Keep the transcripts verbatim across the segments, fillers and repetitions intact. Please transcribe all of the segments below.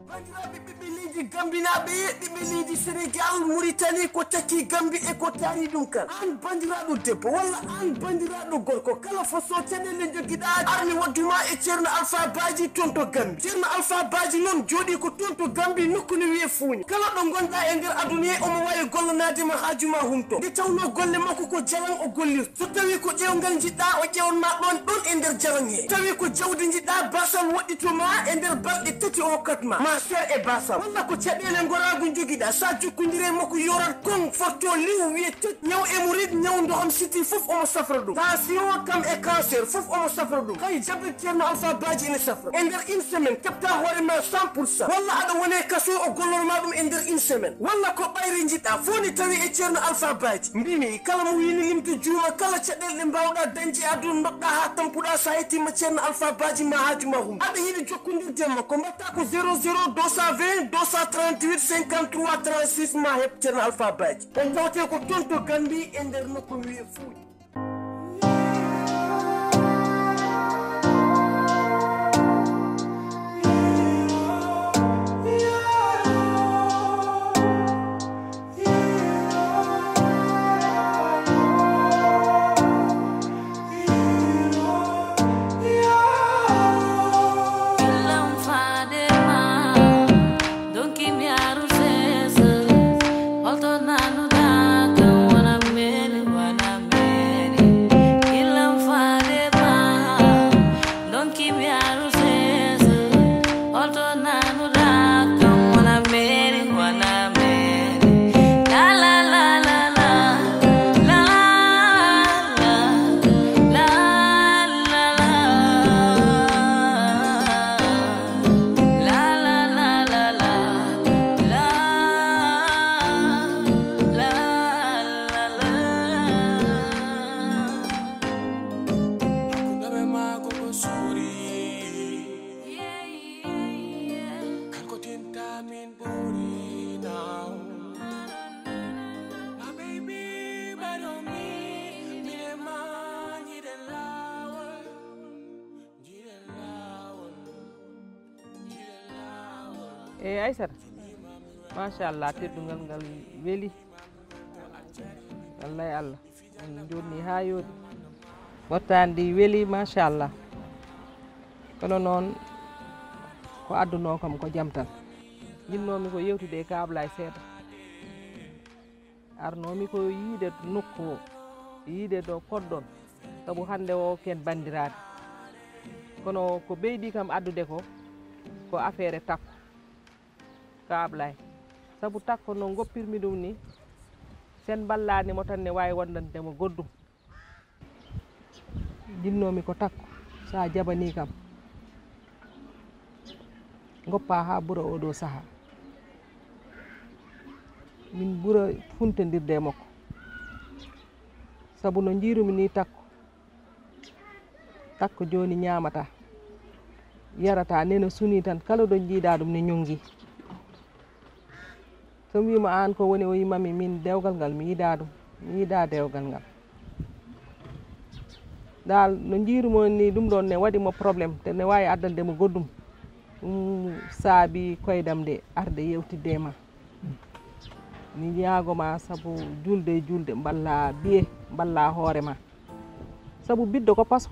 Bandiraɓe ɓiɓɓe leydi Gambinaaɓe, ɓiɓɓe leydi Senegal, Muritani, ko takki Gambi e ko taari ɗum kan. An bandiraɗo debbo walla an bandiraɗo gorko, kala façon caɗeele jogiɗa, armi wadduma e Ceerno Alfa Baaji toon to Gambi. Ceerno Alfa Baaji noon jooɗi ko toon to Gambi, nokku no wiye Fuuña. Kala ɗo ngonɗa e nder aduna he, omo wawi gollanaade ma haaju ma humto. Nde tawno golle makko ko jalan o gollirta. So tawi ko ƴeewngal njiɗɗa, o ƴeewan ma ɗon ɗon e nder jalan he. Tawi ko jawdi njiɗɗa, basal woɗɗito ma e nder balɗe tati o hokkat ma. Ma ser e basal. Walla ko caɗeele ngoraagu njogiɗa, sa jokkondire makko yorat kon forto liw wiye tet. Ñaw hémorroïde, ñaw ndoham siti fof omo safra ɗum. Tension kam e cancer fof omo safra ɗum. Hay jabet Ceerno Alfa Baaji ene safra. E nder une semaine, keɓta hoore ma cent pour cent. Walla aɗa wone kaso, o gollor ma ɗum e nder une semaine. Walla ko ɓayri njiɗɗa, fof ne tawi e Ceerno Alfa Baaji. Mbimi, kala mo wini limto juuma, kala caɗeele ɗe mbawɗa dañde e aduna, ndoɗɗa ha tampuɗa, sa yettima Ceerno Alfa Baaji ma haaju ma hum. Aɗa yiɗi jokkondirde e makko, mbatta ko zéro zéro deux cent vingt deux cent trente-huit cinquante-trois trente-six, ma heɓ Ceerno Alfa Baaji. O tawte ko toon to Gambi e nder nokku wiye Fuuta. Eyi, Aysata, machallah, teddungal ngal weli. Wallay Allah, en jonni ha yooɗi. Ɓottaandi weli, machallah. Kono noon, ko addunoo kam ko jam tan. Jinnoomi ko yewtude e Ka Ablaay seeɗa. Arnoomi ko yiide nokku o, yiide ɗo koɗɗon, sabu hannde o ken banndiraaɓe. Kono ko ɓeydi kam addude ko, ko afeere Takko, Ka Ablaay. Sabu Takko no ngoppirmi ɗum ni, sen mballaani mo tan ne waawi wondande mo goɗɗum. Jinnoomi ko Takko, so a jaɓanii kam, ngoppaa haa ɓura ooɗoo sahaa. Min ɓura funtondirde e makko. Sabu no njiirumi nii Takko, Takko jooni ñaamataa, yarataa, nena sunii tan, kala ɗo njiiɗaa ɗum ne ñonngii. So mi wiima aan ko woni o yimami min dewgal ngal mi yiɗaa ɗum, mi yiɗaa dewgal ngal. Dal no njiiru mo ni ɗum ɗon ne waɗi mo problème te ne waawi addande mo goɗɗum. Ɗum saabi koydam nde arde yewtidde e ma. Mi ñaago ma sabu julde e julde mballa biye mballa hoore ma. Sabu biddo ko paso.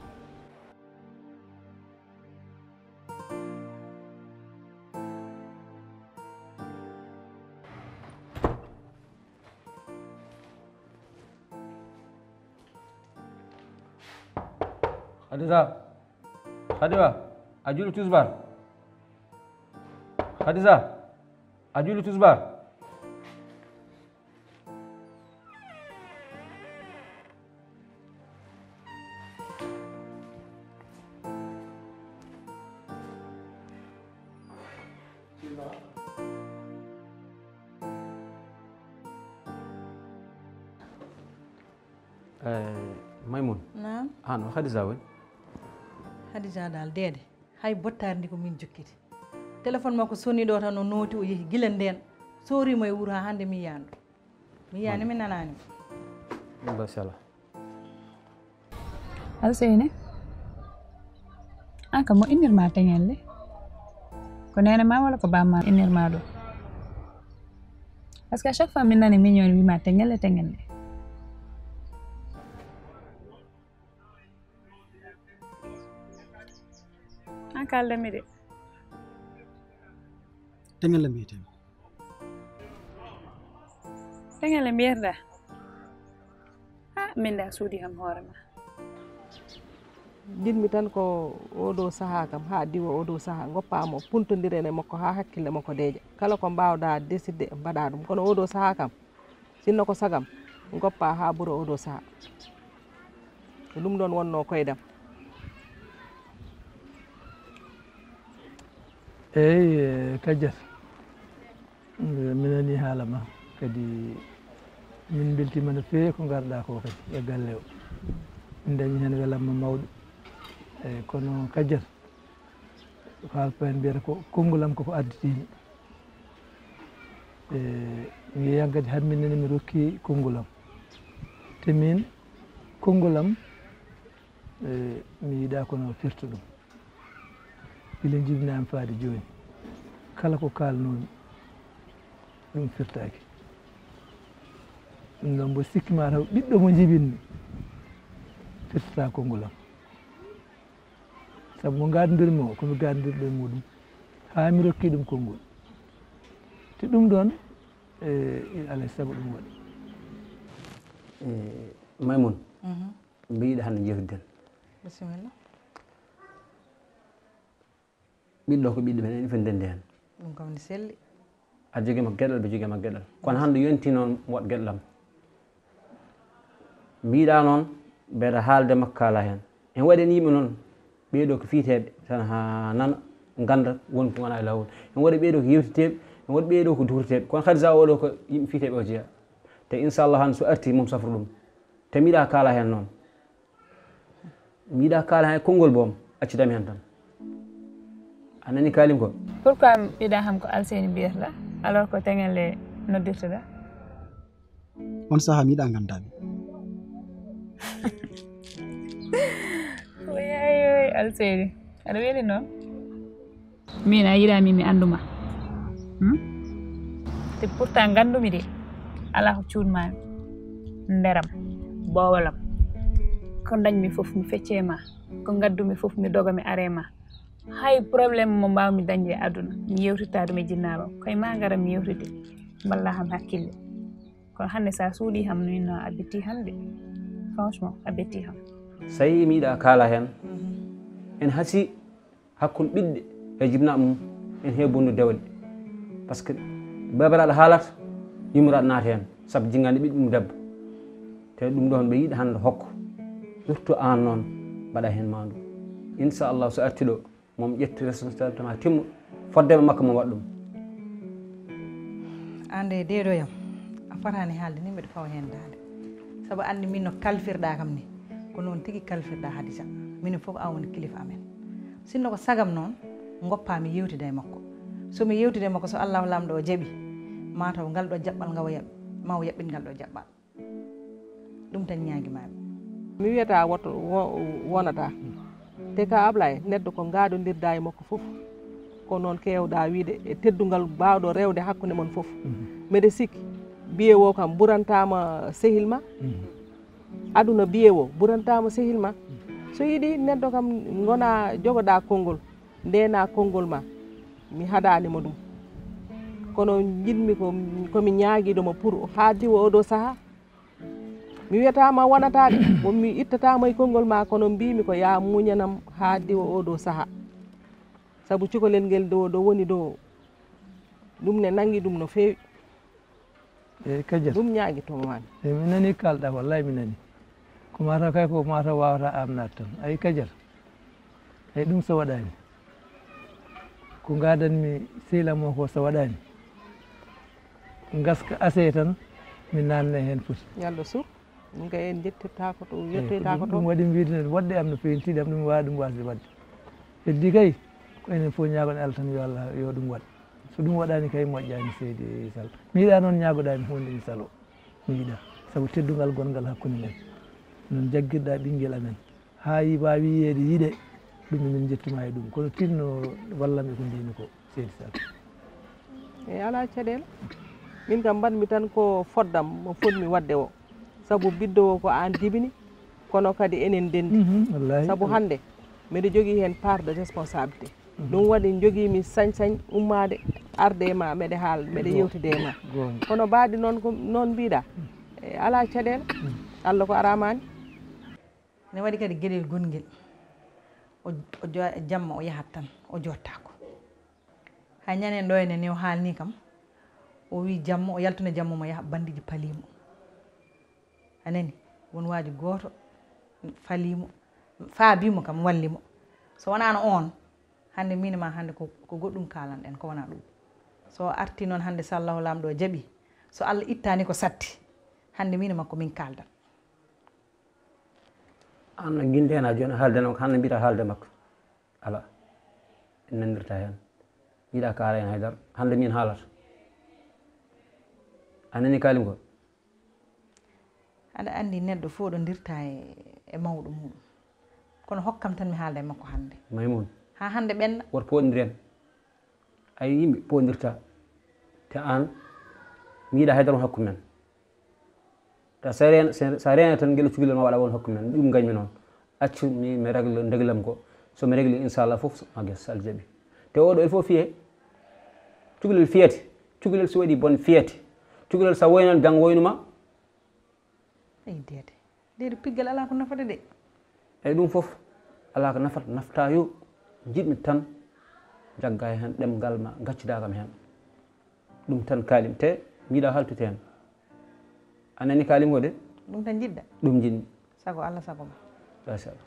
Hadisa, Hadisa, a juli tusbar. Hadisa, a juli tusbar. Maymun. Naam. Aan o Khadija woni? Khadija dal deede. Hay bottaari ndi ko min jokkiti. Téléphone makko soni ɗo tan o nooti o yehi gila ndeen. Soorimo e wuro haa hannde mi yiyaani ɗum. Mi yiyaani mi nanaani mo. Machallah. Alseyne, aan kam moƴƴinir ma teŋelle. Ko neene ma walla ko bamma innir ma ɗum? Parce que à chaque fois min nani mignon wima tengelle tengelle. An kalda mi de. Tengelle mbiyetemi. Tengelle mbiyetda. Ha min da suudi kam hoore ma. Jiɗmi tan ko oɗo sahaa kam, haa diwa oɗo sahaa, ngoppaa mo, puntondiren e makko haa hakkille makko deeƴa. Kala ko mbaawɗaa décidé, mbaɗaa ɗum. Kono oɗo sahaa kam, sinno ko sagam, ngoppaa haa ɓura oɗo sahaa. Ko ɗum ɗoon wonnoo koyɗam. Eey, Kadiata. Mi nanii haala ma kadi, min mbeltiima no feewi ko ngar-ɗaa ko kadi e galle o. Min ndañii heen welamma mawɗo. Eey, kono Kadiata, ko haalpulaar en mbiyata ko konngol am koko additiimi. Eey, mi yeeyan kadi haa min nani mi rokki konngol am. Te miin, konngol am, eey, mi yiɗaa kono firta ɗum. Gila jibinaami faade jooni, kala ko kaalnoomi ɗum firtaaki. Ɗum noon mboɗo sikki ma taw ɓiɗɗo mo njibinmi firtataa konngol am. Sabu mo ngaadondirmi o, ko mi gaadandirɗo e muuɗum haa mi rokki ɗum konngol. Te ɗum ɗoon, e, ina alaa e sago ɗum waɗa. E, Maymun, mbiɗa hannde njeewtiden. Bisimilla. Ɓiɗɗo ko ɓiɗɗo men, en fof ndenndi heen. Ɗum kam ne selli. A jogiima geɗal, ɓe jogiima geɗal. Kono hannde yonti noon waɗ geɗal am. Mbiɗa noon, mbeɗa haalde makko kaala heen. En waɗi heen yimɓe noon, ɓeeɗo ko fiiteeɓe tan haa nana, ngannda woni ko wona e laawol. En waɗi ɓeeɗo ko yewtiteeɓe, en waɗi ɓeeɗo ko duhruteeɓe. Kono Khadija oɗo ko yimɓe fiiteeɓe o jeyaa. Te inchallah hannde so arti mum safra ɗum. Te mbiɗa kaala heen noon. Mi yiɗa kaala hay konngol boom, accitami heen tan. A nani kaalim ko? Pourquoi mbiɗa ham ko Alseyni mbiyata alors ko Tengelle noddirta? On saha mi yiɗa ngandami. Oyayoy Alseyni, aɗa weli noon? Min a yiɗami mi annduma. Hmm? Te pourtant nganndumi de, alaa ko cuuɗmaami. Nderam, boowalam. Ko ndañmi fof mi feccee ma. Ko ngaddumi fof mi doga mi aree ma. Hay problème mo mbaawmi dañde e aduna, mi yewtitta ɗum e jinnaaɓe am. Koye ma ngara mi yewtide, mballa ham hakkille. Kono hannde sa suuɗi ham, min no a betti ham de. Franchement, a betti ham. So yii mi yiɗa kaala heen, en hasi hakkunde ɓiɗɗe e jibinaaɓe mum, en heewi bonnude dewle. Par ce que baabiraaɗo haalata, yummoraaɗo naata heen, sabu jinngande ɓiɗɗo mum debbo. Te ɗum ɗoon ɓe yiɗa hannde hokko. Surtout aan noon, mbaɗa heen maandu. Inchallah so arti ɗo, moom ƴetti responsabilité ma timmo, fodde ma makko mo waɗ ɗum. Aan de deeɗo yam, a fotaani haalde ni mbiɗa fawa heen daande. Sabu anndi min no kalfirɗa kam ni, ko noon tigi kalfirɗa Hadisa. Minen fof aan woni kilifa amen. Sinno ko sagam noon, ngoppa mi yewtida e makko. So mi yewtida e makko, so Allahu Laamɗo o jaɓi, mataw ngal ɗo jaɓɓal ngawa yaɓ-, ma o yaɓɓit ngal ɗo jaɓɓal. Ɗum tan ñaagi maami. Mi wiyata woto wo-, wonata. Te ka Ablaye, neɗɗo ko ngaadondirda e makko fof. Ko noon keewɗa wiide e teddungal baawɗo rewde hakkunde mon fof. Mbeɗa sikki, biye wo kam ɓurantama sehil ma. Aduna biye wo ɓurantama sehil ma. So yiɗi neɗɗo kam ngona jogoɗa konngol, ndena konngol ma. Mi haɗani mo ɗum. Kono jiɗmi ko, ko mi ñaagiɗo mo pour haa diwa oɗo saha. Mi wiyata ma wonata de, won mi ittata ma e konngol ma, kono mbimi ko ya muñanam haa diwa oɗo saha. Sabu cukalel ngel ɗo, ɗo woni ɗo, ɗum ne nangi ɗum no feewi. Eyi Kadiata. Ɗum ñaagi to mami. Eyi mi nani kalɗa, wallahi mi nani. Ko mataw kay ko mataw wawata amnade tan. Ayi Kadiata. Eyi ɗum so waɗani. Ko ngadanmi sehil am o ko so waɗani. Gaska asee tan mi nanna heen foti. Yallah sur. Ɗum kay en jettirtako to, yettoytako to. Ɗum waɗi mbiyde woɗɗe am no feewi, tiiɗi am ɗum wawa ɗum wasde waɗde. Heddi kay ko enen fof ñagon Allah tan yo Allah yo ɗum waɗ. So ɗum waɗani kay moƴƴani seydi Sal. Mi yiɗa noon ñagoɗami hunde mi salo. Mi yiɗa. Sabu teddungal gongal hakkunde men. Noon jaggirɗa ɓinguel amen. Haa wawi yiyeede yiɗe. Ɗum min jettuma e ɗum. Kono tinno wallam e ko mbimi ko. Seydi Sall. E alaa caɗeele. Min kam mbaɗmi tan ko foddam mo fotmi waɗde o. Sabu biddo o ko aan jibini, kono kadi enen ndenndi. Mhm, wallaahi. Sabu hannde, mbeɗa jogii heen part de responsabilité. Mhm. Ɗum waɗi njogiimi sañ-sañ ummaade, arde e ma, mbeɗa haal, mbeɗa yewtida e ma. Goonga. Kono mbaadi noon ko noon mbiɗa. E alaa caɗeele. Mhm. Allah ko araamaani. Ne waɗi kadi geɗel gongel. O, o jo-, jamma o yahat tan, o jottaako. Hay ñanden ɗo ene ni o haalni kam, o wi jamma, o yaltuna jamma mo yaha bandiji palimo. A nani? Won waaju gooto falimo, faabimo kam, wallimo. So wonaano oon, hannde min e ma hannde ko, ko goɗɗum kaalanɗen, ko wonaa ɗum. So o arti noon hannde, so Allahu Laamɗo o jaɓi, so Allah ittaani ko satti, hannde min e makko min kaaldan. Aan a ginte heen haa jooni a haaldanoo ko hannde mbiyata haalde makko. Alaa. En nanndirtaa heen. Mbiɗa kaala heen haydara. Hannde min haalata. A nani kaalim ko? Aɗa anndi neɗɗo fof ɗo ndirta e, e mawɗo muɗum. Kono hokkam tan mi haalda e makko hannde. Maymun. Haa hannde ɓenna. Woto pooɗondiren. Ay yimɓe pooɗondirta. Te aan, mi yiɗa haydara won hakkunde men. Ta sa reen-, sa, sa reena tan ngel cukalel ma waɗa won hakkunde men. Ɗum ngañmi noon. Accu mi, mi régla, ndeglam ko. So mi régli, inchallah, fof ma ges, so Allah jaɓi. Te oɗo, il faut fiye. Cukalel fiyete. Cukalel so waɗi bon fiyete. Cukalel sa woynan, janngo woynuma. Eyi, deede. Deede, piggal alaa ko nafata de. Eyi, ɗum fof alaa ko nafata, nafta yo jiɗmi tan jagga heen ɗemngal ma, ngaccidaa kam heen. Ɗum tan kaalim, te mbiɗa haltude heen. A nani kaalim ko de? Ɗum tan njiɗɗa? Ɗum njiɗmi. Sago Allah, sago ma. Machallah.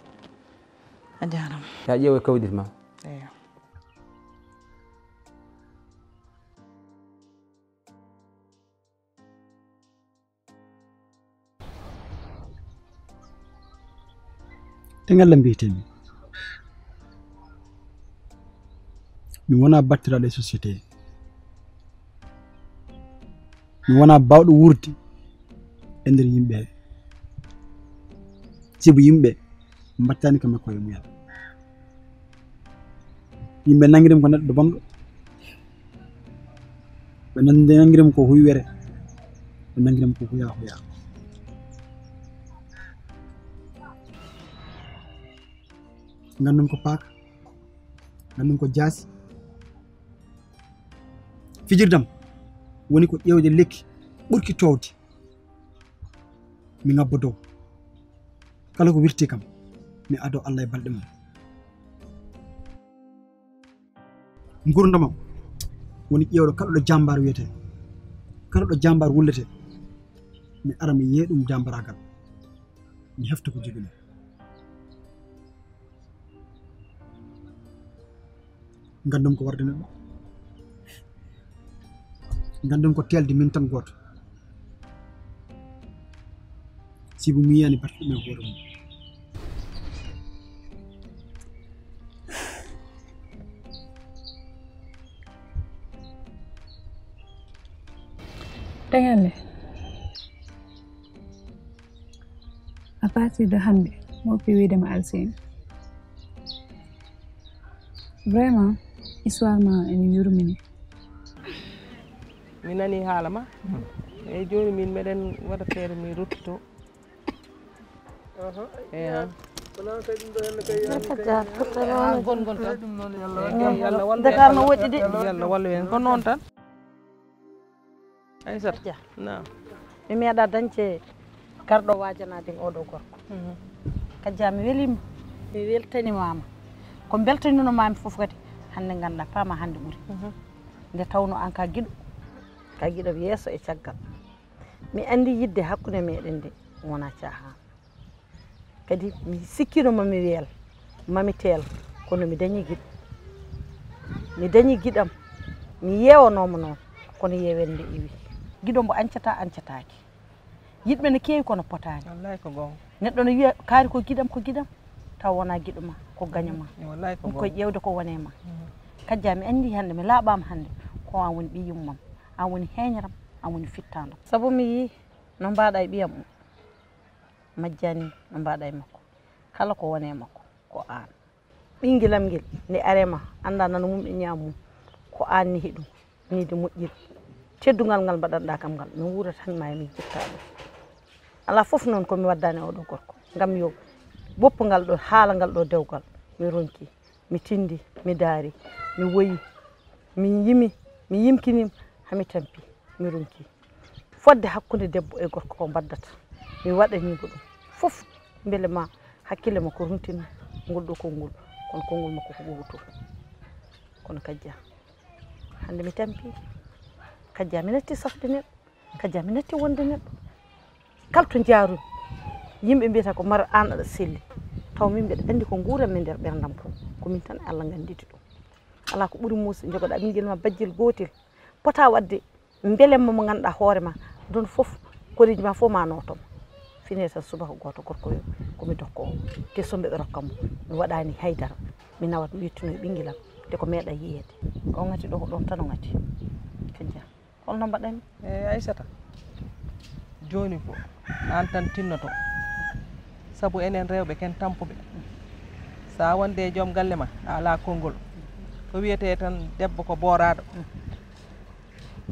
A jaaraama. Ya ƴeew e kawdir ma. Eeyo. Te ngal mbiyetee-mi, mi wonaa battiraaɗo e société, mi wonaa baawɗo wuurde e nder yimɓe, sibu yimɓe mbaɗtaani kam e koye mumen. Yimɓe nanngiri mi ko neɗɗo bonɗo. Ɓe nan-, nanngiri mi ko huywere. Ɓe nanngiri mi ko huya huya. Nganndum ko paaka. Nganndum ko jaasi. Fijirdam woni ko ƴeewde lekki ɓurki toowde. Mi ngabbo dow. Kala ko wirti kam, mi adoo Allah e balɗe mum. Nguurndamam woni ƴeewde kala ɗo jaambaar wiyetee, kala ɗo jaambaar wulletee, mi ara mi yee ɗum jaambaaraagal, mi hefta ko jogii mi. Nganndum ko warde neɗɗo. Nganndum ko teelde min tan gooto. Sibu mi yiyani batte ɗum e hoore mum. Tengelle. À partir de hannde, mi woppi wiyde ma Alseyni. Vraiment, histoire ma ene yurmini. Mi nani haala ma. Eyyi, jooni min meɗen waɗa feere mi rutto. Eyi, ha. Dakar no woɗɗi de. Yo Allah wallu en. Ko noon tan. Aysata. Kajja. Naam. Mi meeɗa dañde garɗo waajanaade oɗo gorko. Mhm. Kajja, mi weliima, mi weltanimaama. Ko mbeltaniinumaami fof kadi, hannde nganndaa, paama hannde ɓuri. Mhm. Nde tawnoo aan ka giɗo, ka giɗo yeeso e caggal. Mi anndi yiɗde hakkunde meɗen nde wonaa caahaan. Kadi mi sikkiino ma mi weel, ma mi teel, kono mi dañii giɗo. Mi dañii giɗam, mi yeewanooma noon, kono yeewere nde iwi. Giɗo mbo añcataa, añcataake. Yiɗɓe ne keewi, kono potaani. Wallaahi ko goonga. Neɗɗo ne wiya, kaari ko giɗam, ko giɗam, tawa wonaa giɗo ma, ko gaño ma. Wallaahi ko goonga. Ɗum koye ƴeewde ko woni e ma. Mhm. Kajja, mi anndi hannde, mi laaɓaama hannde, ko aan woni ɓiy yummam, aan woni heeñram, aan woni fittaandam. Sabu mi yii no mbaɗa e ɓiyam o. Majjani no mbaɗa e makko. Kala ko woni e makko, ko aan. Ɓingilam ngel, nde are ma, annda nano mum e ñaam mum. ko aan nihi ɗum, nihde moƴƴiri. Teddungal ngal mbaɗanɗaa kam ngal, mi wuurata hannde maa mi jetta ɗum. Alaa fof noon ko mi waddani oɗo gorko, ngam yo woppu ngal ɗo, haala ngal ɗo dewgal, mi ronki, mi tindi, mi daari, mi woyi, mi yimi, mi yimkinima, haa mi tampi, mi ronki. Fodde hakkunde debbo e gorko ko mbaddata, mi waɗaniimo ɗum fof, mbele ma hakkille makko runtin ngol ɗo konngol, kono konngol makko ko ɓogoto. Kono Kajja, hannde mi tampi, Kajja mi natti safde neɗɗo, Kajja mi natti wonde neɗɗo. Kala to njaarumi, yimɓe mbiyata ko Mara aan aɗa selli, taw min mbeɗa anndi ko nguuranmi nder ɓerndam ko, ko min tan e Allah ngannditi ɗum. Alaa ko ɓuri muusi, njogoɗaa ɓinngel ma bajjel gootel, pota waɗde mbelemma mo ngannduɗaa hoore ma, ɗon fof koreeji ma fof ma nooto ma. Fine tan subaka gooto gorko yo ko mi dokkoowo, te so mbeɗa rokka mo, mi waɗaani haydara, mi nawat mi yettunoy ɓinngel am, te ko meeɗa yiyeede. O ŋati ɗo ko ɗon tan o ŋati. Kajja, holno mbaɗanmi? Eyi, Aysata, jooni ko aan tan tinnoto, sabu enen rewɓe ken tampuɓe. So a wonde e joom galle ma, a alaa konngol. Ko wiyetee tan debbo ko booraaɗo.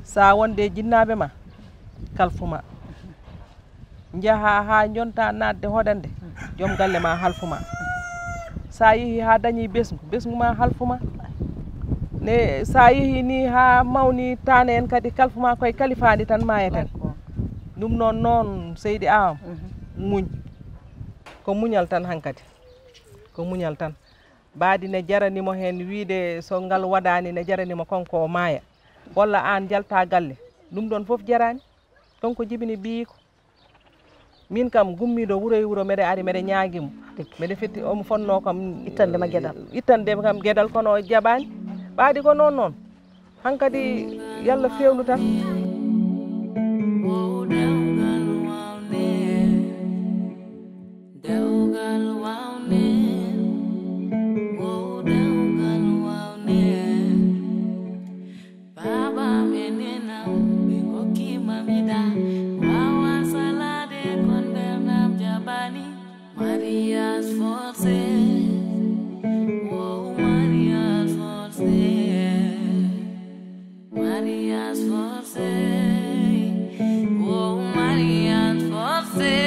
So a wonde e jinnaaɓe ma, kalfu ma. Njaha haa njonta naatde hoɗande, joom galle ma halfu ma. So a yehi haa dañi besngu, besngu ma halfu ma. Ne, so a yehi ni haa mawni taane en kadi, kalfu ma koye kalifaandi tan maayeten. Ɗum noon, noon, seydi Awa, muñ. Ko muñal tan hankadi. Ko muñal tan. Mbaadi ne jarani mo heen wiyde so ngal waɗaani ne jarani mo kanko o maaya. Walla aan njalta galle. Ɗum ɗoon fof jaraani. Kanko jibini ɓiyiiko. Min kam gummiiɗo wuro e wuro mbeɗa ari mbeɗa ñaagi mo. Mbeɗa fetti omo fotnoo kam ittande ma geɗal. Ittande kam geɗal kono o jaɓaani. Mbaadi ko noon noon. Hankadi yalla feewnu tan. Dewgal wawne, wow dewgal wawne. Baba menena, ɓe kokki ma mi da, wawa salade kon bernam jabani. Mariage forcé, wow mariage forcé. Mariage forcé, oh mariage forcé,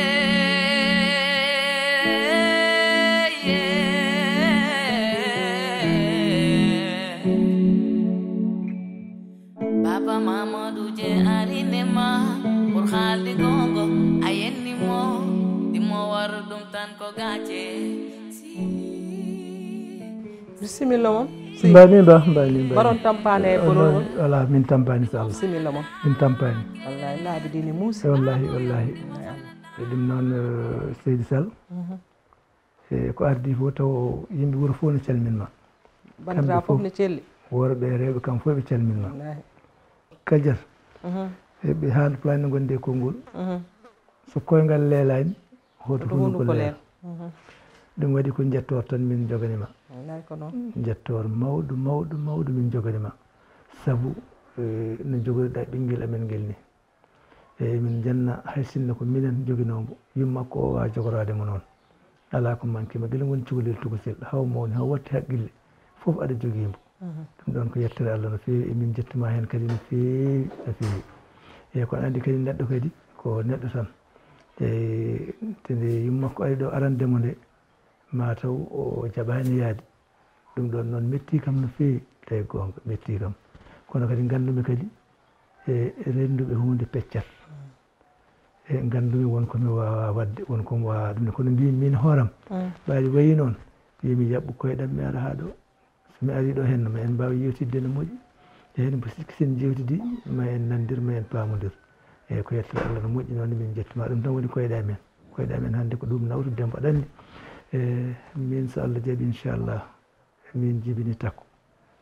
yeah. Papa Mamadou je arine ma pour halde gongo a yenni mo, dimo waru ɗum tan ko gace. Bisimilla mon. Mbani ba, mbani ba. Mbaɗon tampane e bolol ngol. Wala, min tampani so Allah. Bisimilla mon. Min tampani. Wallahi laabi dine muusi. Wallahi, wallahi. E ɗum noon, eh, seydi Sall. E ko ardi fof taw yimɓe wuro fof ne calmin ma. Bandira fof ne celli. Worɓe e rewɓe kam fof ɓe calmin ma. Wallahi. Kajat. Eɓe haala pulaar ne ngonde e konngol. So koyngal leelaani, hoto hunuko leel. Ɗum waɗi ko njettoor tan min njogani ma. Njettoor mawɗo, mawɗo, mawɗo min njogani ma. Sabu, eh, no njogoriɗaa ɓinngel amen ngel ni. Eyi, min njanna hay sinno ko minen njoginoo mbo, yumma ko o waawi jogoraade mo noon. Alaa ko manki ma, gila ngoni cukalel tokosel, haw mawni, haw watti haqqille, fof aɗa jogii mbo. Ɗum ɗoon ko yettere Allah no feewi, emin njettuma heen kadi no feewi, no feewi. Eyi, kono anndi kadi neɗɗo kadi ko neɗɗo tan. Eyi, te nde yumma ko ari ɗo arande mo nde, ma taw o jaɓaani yaade. Ɗum ɗoon noon metti kam no feewi, tawi goonga, metti kam. Kono kadi nganndumi kadi, e rennduɓe huunde peccat. E nganndumi won ko mi waawaa waɗde, won ko mi waawaa ɗum, kono mbiimi miin hooram. Ɓayri wayi noon, mbiimi yaɓɓu koyɗam mi ara haa ɗo. So mi arii ɗo heen, ma en mbaaw yeewtidde no moƴƴi. E heen mbo sikki so en njeewtidii, ma en nanndir, ma en paamondir. Eyi, ko yettere Allah no moƴƴi noon, min njettuma. Ɗum tan woni koyɗe amen. Koyɗe amen hannde ko ɗum nawtude, mboɗa anndi. E miin so Allah jaɓi, inchallah, min jibini takko.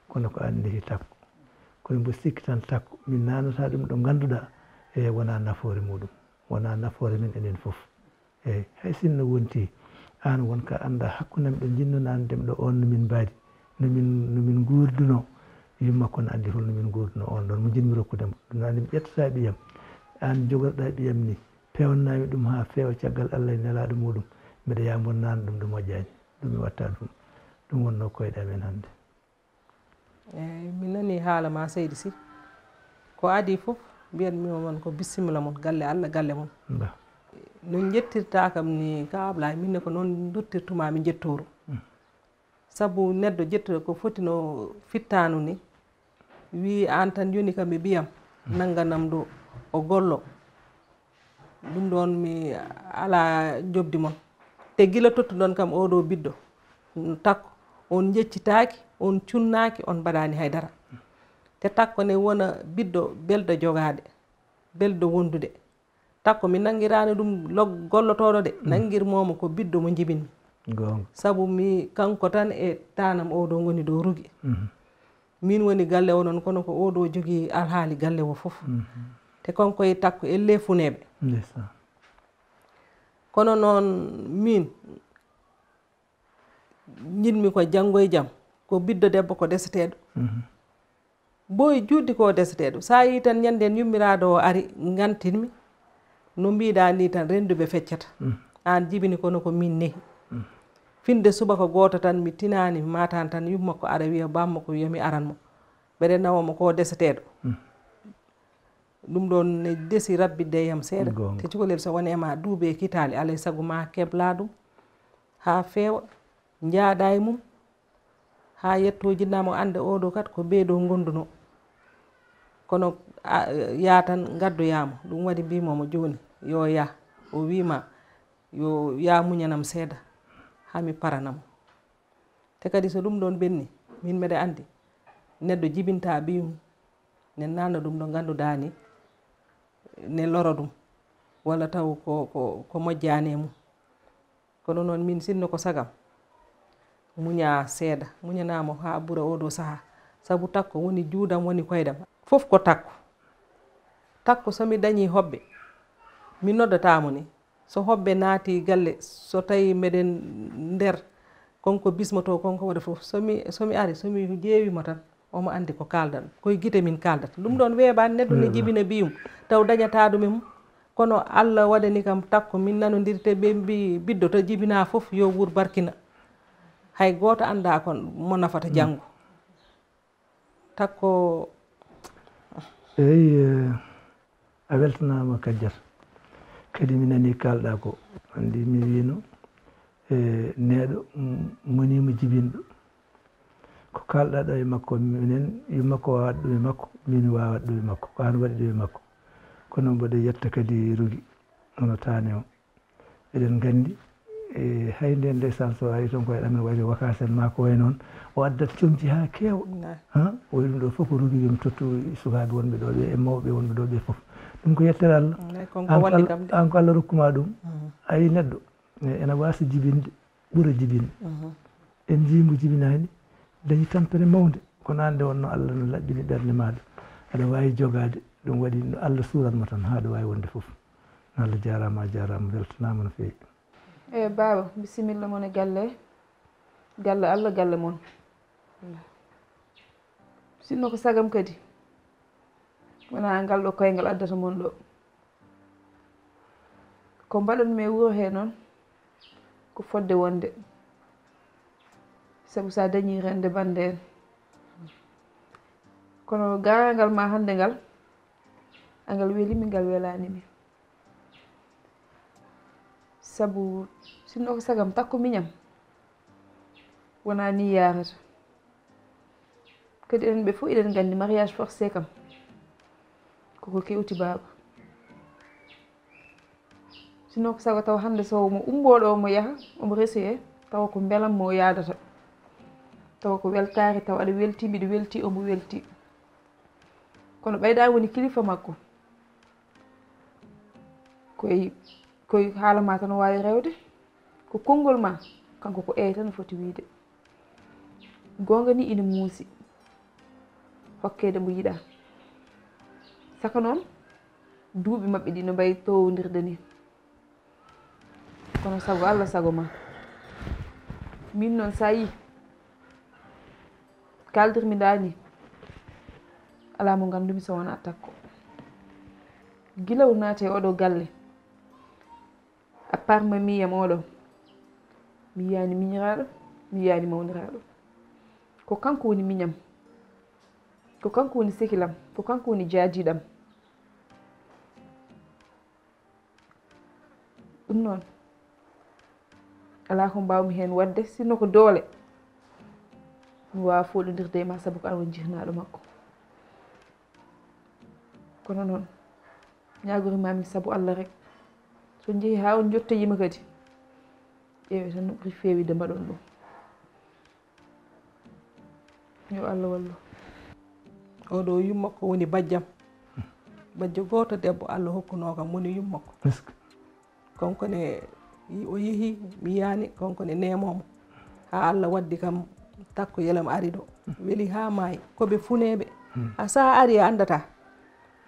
Kono ko an nehi takko. Kono mbo sikki tan takko, min naanata ɗum ɗo ngannduɗaa, e wonaa nafoore muɗum. Wonaa nafoore men enen fof. Eyi, hay sinno wonti aan won ka annda hakkunde am ɗo njinnunaa ɗem ɗo on no min mbaadi, no min, no min nguurduno. Yumma kon anndi holno min nguurduno on ɗon, mo njiɗmi rokkude mo. Ɗum noon mi ƴettata ɓiyam, aan jogorɗaa ɓiyam ni, peewnnaami ɗum haa feewa caggal Allah e nelaaɗo muɗum, mbeɗa yaambo naan ɗum ɗo moƴƴaani. Ɗum mi watta ɗum. Ɗum wonno koyɗe amen hannde. Eyi, mi nanii haala ma, seydi Sy. Ko adii fof, mbiyatmi on ko bisimilla mon, galle Allah, galle mon. No njettirta kam ni, ka Ablaye, minne ko noon nduttirtuma mi njettooru. Sabu neɗɗo jettuɗo ko foti no fittaanu ni, wii aan tan yoni kam e ɓiyam, nannganam ɗo, o gollo. Ɗum ɗoon mi alaa njoɓdi mon. Te gila tottuɗon kam ooɗoo biɗɗo, takko, on njeccitaaki, on cunnaaki, on mbaɗaani hay dara. Te takko ne wona biɗɗo belɗo jogaade, belɗo wondude. Takko mi nanngiraani ɗum log-, gollotooɗo de, nanngirmoomo ko biɗɗo mo njibinmi. Sabu mi kanko tan e taanam ooɗoo ngoni ɗo rugi. Min woni galle o noon, kono ko ooɗoo jogii alhaali galle o fof. Te kanko e takko ellee funeeɓe. Kono noon min njiɗmi ko janngo e jam, ko biɗɗo debbo ko deseteeɗo. Boy juutdi ko deseteeɗo. So a yii tan ñande en yummiraaɗo o ari, ngantinmi. No mbiɗa ni tan, rennduɓe feccata. Aan jibini kono ko min nehi. Finde subaka gooto tan mi tinaani, mi maataani tan, yumma ko ara wiya bamma ko yo mi aran mo. Mbeɗe nawa mo ko deseteeɗo. Ɗum ɗoon ne desi rabbitde e yam seeɗa. Te cukalel so woni e ma duuɓi e kitaali, alay sago ma kebla ɗum haa feewa, njaaɗa e mum, haa yetto jinnaamo annde ooɗo kat ko ɓeeɗo ngondunoo. Kono a, yaa tan ngaddoyaamo, ɗum waɗi mbimomo jooni yo yaa, o wiima yo yaa muñanam seeɗa, haa mi paranamo. Te kadi so ɗum ɗoon ɓenni, min mbeɗa anndi neɗɗo jibinta ɓiyum, ne nanna ɗum ɗo ngannduɗaa ni, ne loro ɗum, walla taw ko, ko, ko moƴƴaani e mum. Kono noon min sinno ko sagam, muña seeɗa, muñanaamo haa ɓura ooɗoo sahaa. Sabu takko woni juudam, woni koyɗam. Fof ko takko. Takko so mi dañii hoɓɓe, mi noddataamo ni. So hoɓɓe naati galle, so tawi mbeɗen nder, konko bismoto, konko waɗa fof. So mi, so mi ari, so mi ƴeewimo tan, omo anndi ko kaaldan. Koye gite min kaaldata. Ɗum ɗoon weeɓaani neɗɗo ne jibina biyum, taw dañata ɗum e mum. Kono Allah waɗani kam takko, min nanondirte ɓe mbi biɗɗo to jibina fof yo wuur barkina. Hay gooto annda kon mo nafata janngo. Takko. Eyi, eh, a weltanaama Kajjata. Kadi mi nanii kaalɗaa ko. Anndi mi wiino, eh, neɗɗo, mm, moniima jibinɗo. Ko kaalɗaa ɗo e makko, minen, yo makko waawat ɗum e makko, min waawat ɗum e makko. Ko aan waɗi ɗum e makko. Kono mboɗo yetta kadi Rugi, hono taane o. Eɗen nganndi, e, hay nden ndeysaan so ari toon koye amen wayde wakasen maa ko wayi noon, o addat comci haa keewa. Wallaahi. Ha? O wiyi ɗum ɗo fof ko Rugi yo mi tottu sukaaɓe wonɓe ɗo ɓe e mawɓe wonɓe ɗo ɓe fof. Ɗum ko yettere Allah. Wallaahi, kon ko walli kam de. Aan ko Allah rokku ma ɗum. A yii neɗɗo, e, ena waasa jibinde, ɓura jibinde. En njii mo jibinaani, dañi tampere mawnde. Kono aan nde wonnoo Allah no laɓɓini ɓernde maaɗa. Aɗa waawi jogaade, ɗum waɗi no Allah suuran mo tan, haa aɗa waawi wonde fof. Allah jaaraama, a jaaraama, weltanaama no feewi. Eyi, baaba, bisimilla mon e galle. Galle Allah, galle mon. Sinno ko sagam kadi, wonaa ngal ɗo koyngal addata mon ɗo. Ko mbaɗanmi e wuro hee noon, ko fodde wonde. Sabu so a dañii rende bannde en. Kono garaangal ma hannde ngal, angal welimi, ngal welaani mi. Sabu sinno ko sagam takko miñam, wonaa ni yaarata. Kadi enen ɓe fof eɗen nganndi mariage forcé kam, koko kewti baaba. Sinno ko sago taw hannde so omo ummbo ɗo omo yaha, omo resoyee, tawa ko mbelamma o yaadata. Tawa ko weltaare, tawa aɗa weltii, mbiɗa weltii, omo weltii. Kono ɓeyda woni kilifa makko. Koye, koye haala ma tan o waawi rewde. Ko konngol ma, kanko ko eey tan o foti wiyde. Goonga ni ina muusi. Hokkeede mo yiɗaa. Saka noon, duuɓi maɓɓe ɗi no mbayi toowondirde ni. Kono sago Allah, sago ma. Min noon, so a yii, kaaldirmi ɗaa ni, alaa mo nganndumi so wonaa takko. Gila o naati e oɗo galle, à part ma miñam oɗo, mi yiyaani miñiraaɗo, mi yiyaani mawniraaɗo. Ko kanko woni miñam. Ko kanko woni sekilam, ko kanko woni jaadiiɗam. Ɗum noon, alaa ko mbaawmi heen waɗde, sinno ko doole. Mi waawaa fooɗondirde e ma sabu ko an woni jihnaaɗo makko. Kono noon, ñaagorimaami sabu Allah rek. So njehii haa on njottoyii ma kadi, ƴeewee tan no ɓuri feewde mbaɗon ɗum. Yo Allah wallu. Oɗo yumma ko woni bajjam. Bajjo gooto debbo Allah hokkunoo kam woni yumma ko. Kanko ne o yehi mi yaani kanko ne neemomo. Haa Allah waddi kam takko yelam ari ɗo. Weli haa maayi. Ko ɓe funeeɓe. A saha ari a anndata.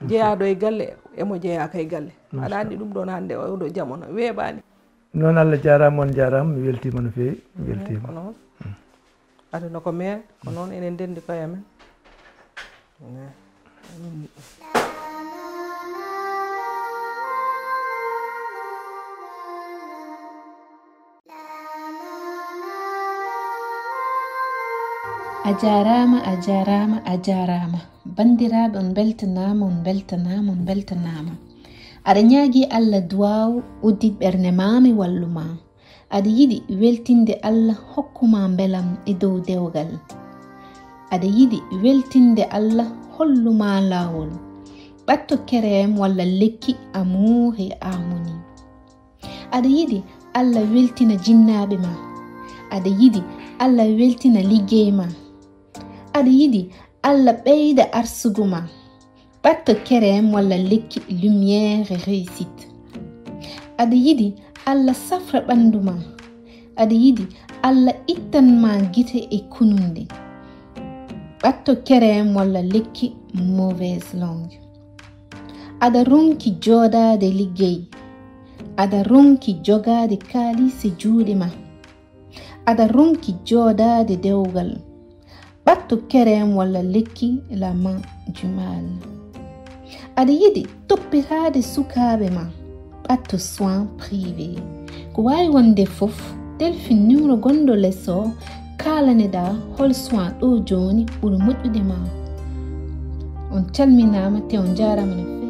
Jeyaaɗo e galle emo jeyaa kay galle. Aɗa anndi ɗum ɗoon hannde oɗo jamono weeɓaani. Noon Allah jaaraama, on jaaraama, mi weltiima no feewi, mi weltiima. Ko noon. Aduna ko meer, ko noon enen ndenndi koye amen. A jaaraama, a jaaraama, a jaaraama. Banndiraaɓe, on mbeltanaama, on mbeltanaama, on mbeltanaama. Aɗa ñaagii Allah duwaaw, uddit ɓernde maa, mi wallu maa. Aɗa yiɗi weltinde Allah hokku maa mbelam e dow dewgal. Aɗa yiɗi weltinde Allah hollu maa laawol. Ɓatto kerem walla lekki Amour et Harmonie. Aɗa yiɗi Allah weltina jinnaaɓe maa. Aɗa yiɗi Allah weltina liggey maa. Aɗa yiɗi Allah ɓeyda arsugu maa. Ɓatto kerem walla lekki Lumière et Réussite. Aɗa yiɗi Allah safra ɓanndu maa. Aɗa yiɗi Allah ittan maa gite e kununde. Ɓatto kerem walla lekki Mauvaise Langue. Aɗa ronki jooɗaade liggey. Aɗa ronki jogaade kaalis e juuɗe maa. Aɗa ronki jooɗaade dewgal. Ɓatto kerem walla lekki La Main du Mal. Aɗa yiɗi toppitaade sukaaɓe maa. Ɓatto soin privé. Ko waawi wonde fof, telfin numéro gonɗo les o, kaalaneɗaa hol soin ɗo jooni ɓuri moƴƴude ma. On calminaama te on njaaraama no feewi.